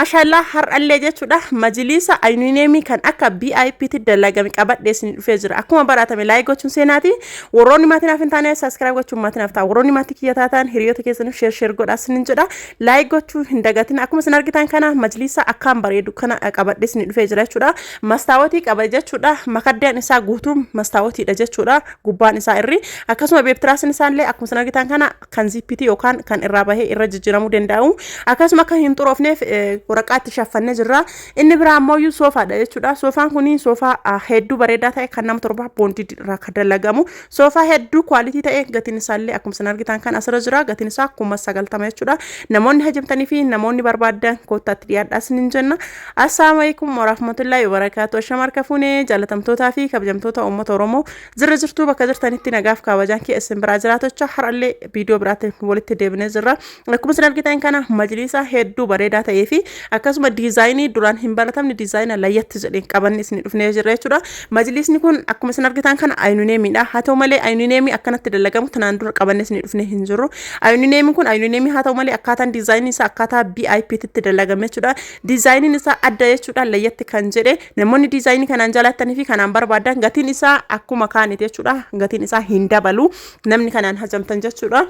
Maashaallah, har'allee jechuudha majiliisa ayinineemii kan akka BIP tti dalagame qabadhee isin dhufee jira. Akkuma baratame like gochuun seenaati. Warroonni maatii naaf hin taane subscribe gochuun maatii naaf ta'a. Warroonni maatii kiyya taatan hiriyoota keessaniif share share godhaa isinin jedha. Like gochuu hin dagatin. Akkuma isin argitan kana majiliisa akkaan bareedu kana qabadhee isin dhufee jira jechuudha. Mastaawotii qaba jechuudha. Makaddaan isaa guutuun mastaawotiidha jechuudha. Gubbaan isaa irri akkasuma beebtiraasiin isaallee akkuma isin argitan kana kan ziippiitii yookaan kan irraa bahee irra jijjiiramuu danda'u, akkasuma akka hin xuroofneef waraqaa itti shaffannee jirra. Inni biraa ammoo soofaadha jechuudha. Soofaan kun soofaa hedduu bareedaa ta'e kan nama 7 boondii irraa kan dalagamu, soofaa hedduu quality ta'e. Gatiin isaallee akkuma isin argitan kan asirra jira. Gatiin isaa 90,000 jechuudha. Namoonni hajamtanii fi namoonni barbaadan koottaatti dhiyaadhaa isiniin jenna. Assalaamu alaikum warahmatullahi wabarakaatu. Ashama, harka fuunee, jaalatamtootaa fi kabajamtoota uummata Oromoo. Jirra jirtuu? Bakka jirtanitti nagaaf kabajaan kee isin biraa jiraatochaa, har'allee viidiyoo biraatiin walitti deebinee jirra. Akkuma isin argitan kana majliisa hedduu bareedaa ta'ee fi akkasuma diizaayinii duraan hin baratamne, diizaayina layyatti jedheen qabanne isin dhufnee jirra jechuudha. Majliisni kun akkuma isin argitan kana ayinineemiidha. Haa ta'u malee ayinineemii akkanatti dalagamu tanaan dura qabanne isin dhufnee hin jirru. Ayinineemiin kun ayinineemii haa ta'u malee akkaataan diizaayinii isaa akkaataa BIP tti dalagame jechuudha. Diizaayiniin isaa adda jechuudha, layyatti kan jedhe. Namoonni diizaayinii kanaan jaalatanii fi kanaan barbaadan, gatiin isaa akkuma kaaniti jechuudha. Gatiin isaa hin dabalu namni kanaan hajamtan jechuudha.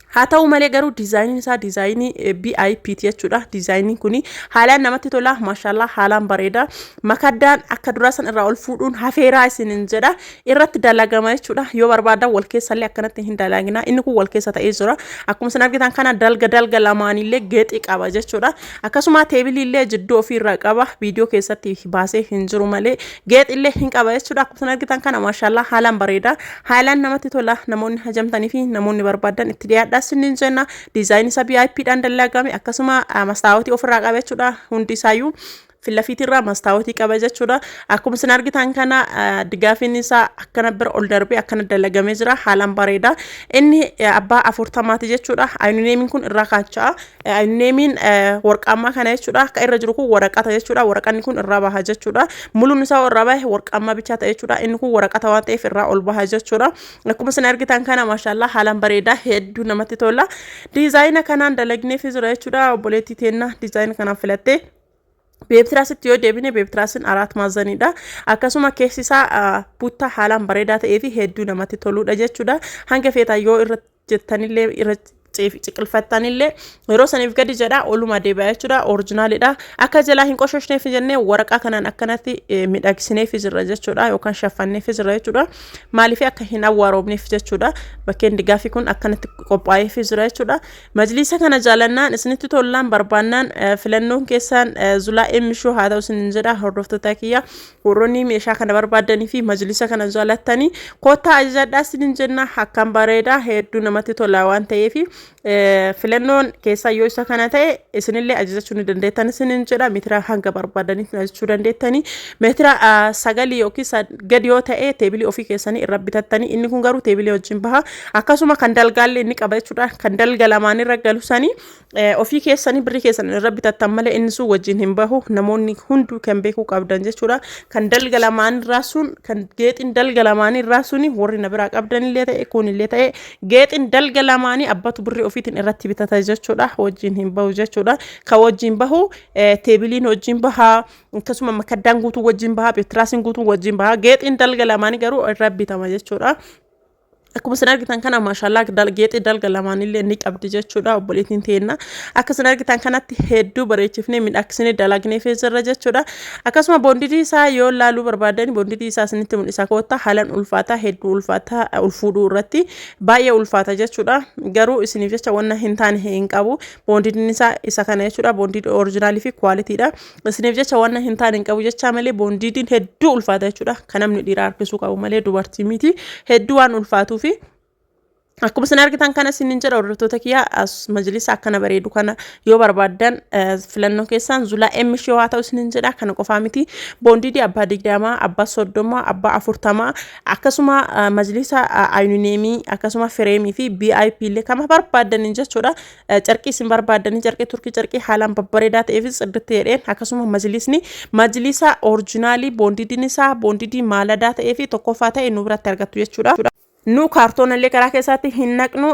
Haa ta'u malee garuu diizaayiniin isaa diizaayinii BIP jechuudha. Diizaayiniin kun haalaan namatti tola. Maashaallah, haalaan bareeda. Makaddaan akka duraa san irraa ol fuudhuun hafeeraa isiniin jedha. Irratti dalagama jechuudha. Yoo barbaadan wal keessallee akkanatti hin dalagina. Inni kun wal keessa ta'ee jira. Akkuma isin argitan kana dalga dalga lamaanillee geexii qaba jechuudha. Akkasuma teebiliillee jidduu ofiirraa qaba. Viidiyoo keessatti baasee hin jiru malee geexillee hin qaba jechuudha. Akkuma isin argitan kana maashaallah, haalaan bareeda. Haalaan namatti tola. Namoonni hajamtanii fi namoonni barbaadan itti dhiyaadhaa isiniin jenna. Diizaayinii isaa BIP dhaan dalagame, akkasuma mastaawotii ofirraa qaba jechuudha. Hundi isaayyuu fillafiitirraa mastaawotii qaba jechuudha. Akkuma isin argitan kana digaafiin isaa akkana bira ol darbee akkana dalagamee jira. Haalaan bareeda. Inni abbaa 40ti jechuudha. Ayinineemiin kun irraa kaacha'a. Ayinineemiin warqaammaa kana jechuudha. Akka irra jiru kun waraqata jechuudha. Waraqanni kun irraa baha jechuudha. Muluun isaa irraa bahe warqaammaa bichaa ta'e jechuudha. Inni kun waraqata waan ta'eef irraa ol baha jechuudha. Akkuma isin argitan kana maashaallah, haalaan bareeda, hedduu namatti tola. Diizaayina kanaan dalagneef jira jechuudha. Obboleettii teenna diizaayina kanaan filattee. Beebtiraasitti yoo deebine, beebtiraasiin araat maazaniidha. Akkasuma keessi isaa buttaa haalaan bareedaa ta'ee fi hedduu namatti toludha jechuudha. Hanga feetaa yoo irra jettanillee, irra ciqilfattanillee, yeroo saniif gadi jedha, oluma deebi'a jechuudha. Originaalidha. Akka jalaa hin qoshooshneef jennee waraqaa kanaan akkanatti miidhagsineef jirra jechuudha, yookaan shaffanneef jirra jechuudha. Maaliif? Akka hin awwaaroomneef jechuudha. Bakkeen digaafii kun akkanatti qophaa'eef jira jechuudha. Majliisa kana jaalannaan, isinitti tollaan, barbaannaan, filannoon keessaan Zulaa Emishoo haa ta'u isinin jedha. Hordoftoota kiyya, warroonni meeshaa kana barbaadanii fi majliisa kana jaalattanii koottaa ajajadhaa isinin jenna. Akkaan bareedaa, hedduu namatti tola waan ta'eef, filannoon keessaa yoo isa kana ta'e isinillee ajajachuu ni dandeettan isinin jedha. Meetira hanga barbaadanitti ajajachuu dandeettanii. Meetira 9 yookiin gadi yoo ta'e teebilii ofii keessanii irra bitattanii. Inni kun garuu teebilii wajjin baha. Akkasuma kan dalgaallee inni qaba jechuudha. Kan dalga lamaan irra galu sanii ofii keessanii birrii keessan irra bitattan malee inni sun wajjin hin bahu. Namoonni hunduu kan beekuu qabdan jechuudha. Kan dalga lamaan irraa sun, kan geexiin dalga lamaan irraa suni, warri na biraa qabdanillee ta'e, kunillee ta'e, geexiin dalga lamaanii abbatu birrii ofiitiin irratti bitata jechuudha. Wajjin hin bahu jechuudha. Kan wajjin bahu teebiliin wajjin baha, akkasuma makaddaan guutuu wajjin baha, beetiraasiin guutuu wajjin baha. Geexiin dalga lamaanii garuu irra bitama jechuudha. Akkuma isin argitan kana maashaallah, geexii dalga lamaanillee ni qabdi jechuudha obboleettiin teenna. Akka isin argitan kanatti hedduu bareechifnee miidhagsinee dalagnee jirra jechuudha. Akkasuma boondidii isaa yoo laaluu barbaadan, boondidii isaa isinitti mul'isa, koottaa. Haalaan ulfaata, hedduu ulfaata, ulfuudhuu irratti baay'ee ulfaata jechuudha. Garuu isiniif jecha wanna hin taane hin qabu. Boondidiin isaa isa kana jechuudha. Boondidii original fi qualitydha. Isiniif jecha wanna hin taane hin qabu jechaa malee boondidiin hedduu ulfaata jechuudha. Kan namni dhiiraa harkisuu qabu malee dubartii miti. Hedduu waan ulfaatuufi. Akkuma isin argitan kana isinin jedha, hordoftoota kiyya, as majlisa akkana bareedu kana yoo barbaaddan filannoo keessaan Zulaa Emishoo haa ta'u isinin jedha. Kana qofaa miti, boondidii abbaa 20, abbaa 30, abbaa 40, akkasuma majlisa ayinineemii, akkasuma fireemii fi BIP illee kama barbaaddaniin jechuudha. Carqii isin barbaaddanii, carqii turkii, carqii haalaan babbareedaa ta'ee fi sirriitti jedheen, akkasuma majlisni majlisa original, boondidiin isaa boondidii maaladaa ta'ee fi tokkoffaa ta'e nu biratti argattu jechuudha. Nu kaartoonallee karaa keessatti hin naqnu,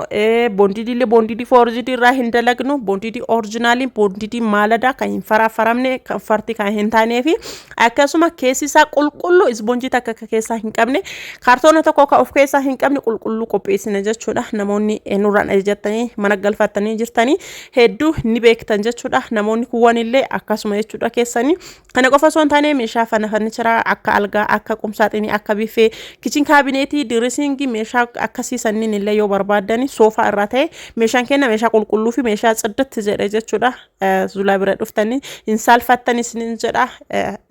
boondidiillee boondidii foorjidii irraa hin dalagnu, boondidii originalii, boondidii maaladaa kan hin faraafaramne, kan farti kan hin taanee fi akkasuma keessi isaa qulqulluu, isboonjii takka akka keessaa hin qabne, kaartoona tokko kan of keessaa hin qabne qulqulluu qopheessina jechuudha. Namoonni nurraan ajajattanii mana galfattanii jirtanii hedduu ni beektan jechuudha. Namoonni kuwwanillee akkasuma jechuudha keessanii. Kana qofa osoo hin taane, meeshaa furniture akka algaa, akka qumsaaxinii, akka biffee, kitchen cabinetii, dressingii, meeshaa akkasii sanniin illee yoo barbaaddani, soofaa irraa ta'e, meeshaan kenna meeshaa qulqulluu fi meeshaa tsiddatti jedhe jechuudha. Zulaa bira dhuftanii hin saalfattanii isiniin jedha,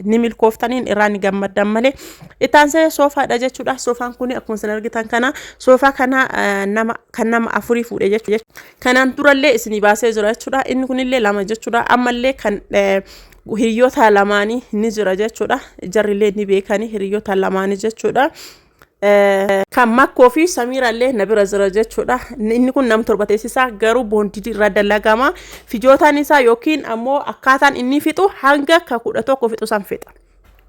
ni milkooftaniin irraa ni gammaddan malee. Ittaansee soofaadha jechuudha. Soofaan kun akkuma isin argitan kana, soofaa kana nama kan nama afurii fuudhe jechuudha. Kanaan durallee isinii baasee jira jechuudha. Inni kunillee lama jechuudha. Ammallee kan hiriyoota lamaanii ni jira jechuudha. Jarrillee ni beekanii hiriyoota lamaanii jechuudha. Kan Makkoo fi Samiirallee na bira jira jechuudha. Inni kun nama 7 teessisaa, garuu boondidii irraa dalagama. Fijootaan isaa yookiin ammoo akkaataan inni fixu hanga ka 11 fixu san fixa.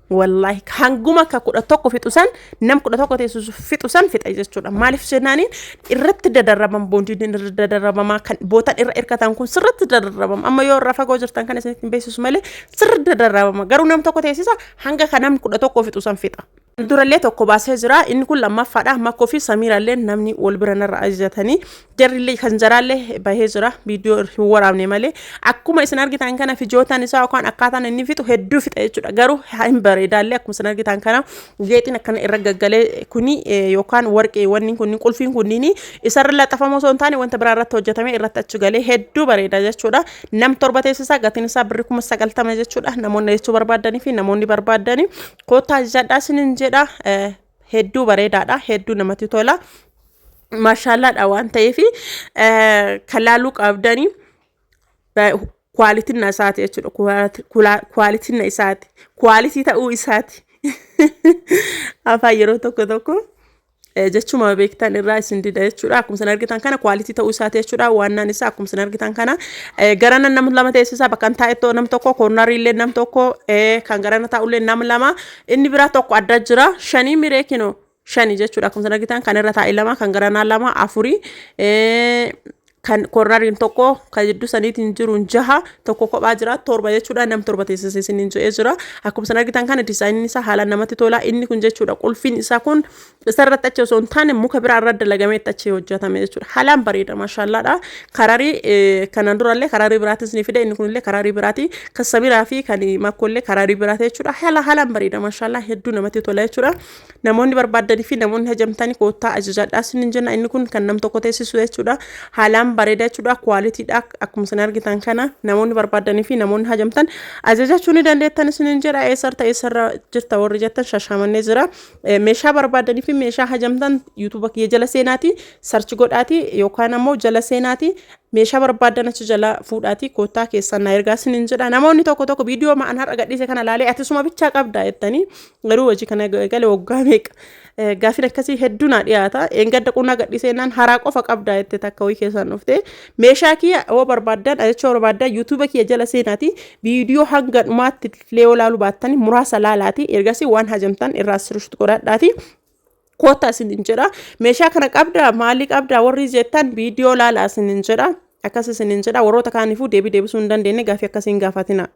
Wallaahi, hanguma ka 11 fixu san, nam 11 teessisu fixu san fixa jechuudha. Maaliif jennaaniin, irratti dadarraban, boondiin irra dadarrabamaa, kan bootan irra hirkatan kun sirritti dadarrabama. Amma yoo irraa fagoo jirtan kan isinitti hin beeksisu malee sirritti dadarrabama. Garuu nam tokko teessisa, hanga ka nam 11 fixu san fixa. Durallee tokko baasee jira. Inni kun lammaffaadha. Makkoo fi Samiirallee namni wal bira narra ajajatanii jarrillee kan jaraallee bahee jira. Viidiyoo hin waraabne malee. Akkuma isin argitan kana, fijootaan isaa yookaan akkaataan inni fixu hedduu fixa jechuudha. Garuu hin bareedaallee. Akkuma isin argitan kana, geexiin akkana irra gaggalee kuni yookaan warqee wanni kunniin, qulfiin kunniin isarra laxafamoo osoo hin taane wanta biraa irratti hojjetame irratti achi galee hedduu bareeda jechuudha. Nam 7 teessisaa, gatiin isaa birri 90,000 jechuudha. Namoonni jechuu barbaadanii fi namoonni barbaadanii koottaa ajajadhaa isiniin jedha. Hedduu bareedaadha, hedduu namatti tola. Maashaallaadha waan ta'eef kan laaluu qabdanii qualityn isaati jechuudha. Qualityn isaati. Quality ta'uu isaati. Afaan yeroo tokko tokko jechuma beektan irraa isin dida jechuudha. Akkuma isin argitan kana, quality ta'uu isaati jechuudha. Waannaan isaa akkuma isin argitan kana, garana nama lama teessisaa, bakka hin taa'e nam tokko, cornerii illee nam tokko, kan garana taa'ullee nam lama, inni biraa tokko adda jira. Shanii miree kinoo shani jechuudha. Akkuma isin argitan kan irra taa'e lama, kan garanaa lama, afurii, kan corneriin tokko, kan jidduu saniitiin jiru jaha, tokko kophaa jira, torba jechuudha. Nam 7 teessisee isiniin jedhee jira. Akkuma isin argitan kana, designiin isaa haalaan namatti tola. Inni kun jechuudha, qulfiin isaa kun isarratti achi osoo hin taane muka biraa irra dalagamee achi hojjetame jechuudha. Haalaan bareeda, maashaallaadha. Kararii kanaan durallee kararii biraatis ni fide. Inni kunillee kararii biraati. Kan Samiraa fi kan Makkoollee kararii biraati jechuudha. Haala haalaan bareeda, maashaallaa, hedduu namatti tola jechuudha. Namoonni barbaaddanii fi namoonni hajamtanii koottaa ajajadhaa isiniin jenna. Inni kun kan nam tokko teessisu jechuudha. Haalaan bareeda jechuudha. Qualitydha. Akkuma isin argitan kana, namoonni barbaaddanii fi namoonni hajamtan ajajachuu ni dandeettan isiniin jedha. Eessarta, eessarra jirta warri jettan, Shashamannee jira. Meeshaa barbaaddanii fi meeshaa hajamtan YouTube kiyya jala seenaati search godhaati yookaan ammoo jala seenaati meeshaa barbaadan achi jala fuudhaati koottaa keessan na ergaa isiniin jedha. Namoonni tokko tokko viidiyoo ma'an har'a gadhiise kana laalee atisuma bichaa qabda jettanii, garuu hojii kana gale waggaa meeqa, gaafiin akkasii hedduu naa dhiyaata. Eengadda qunnaa gadhiiseenaan haraa qofa qabda jette takka wayii keessan dhufte. Meeshaa kiyya yoo barbaaddan, ajachuu barbaaddan, YouTube kiyya jala seenaati viidiyoo hanga dhumaatti illee yoo laaluu baattani muraasa laalaati, ergasii waan hajamtan irraa sirriitti godhadhaati. Koottaa isiniin jedha. Meeshaa kana qabda, maalii qabda warri jettan, viidiyoo laalaa isiniin jedha. Akkas isiniin jedha. Warroota kaaniifuu deebii deebisuu hin dandeenye gaafii akkasiin gaafatina.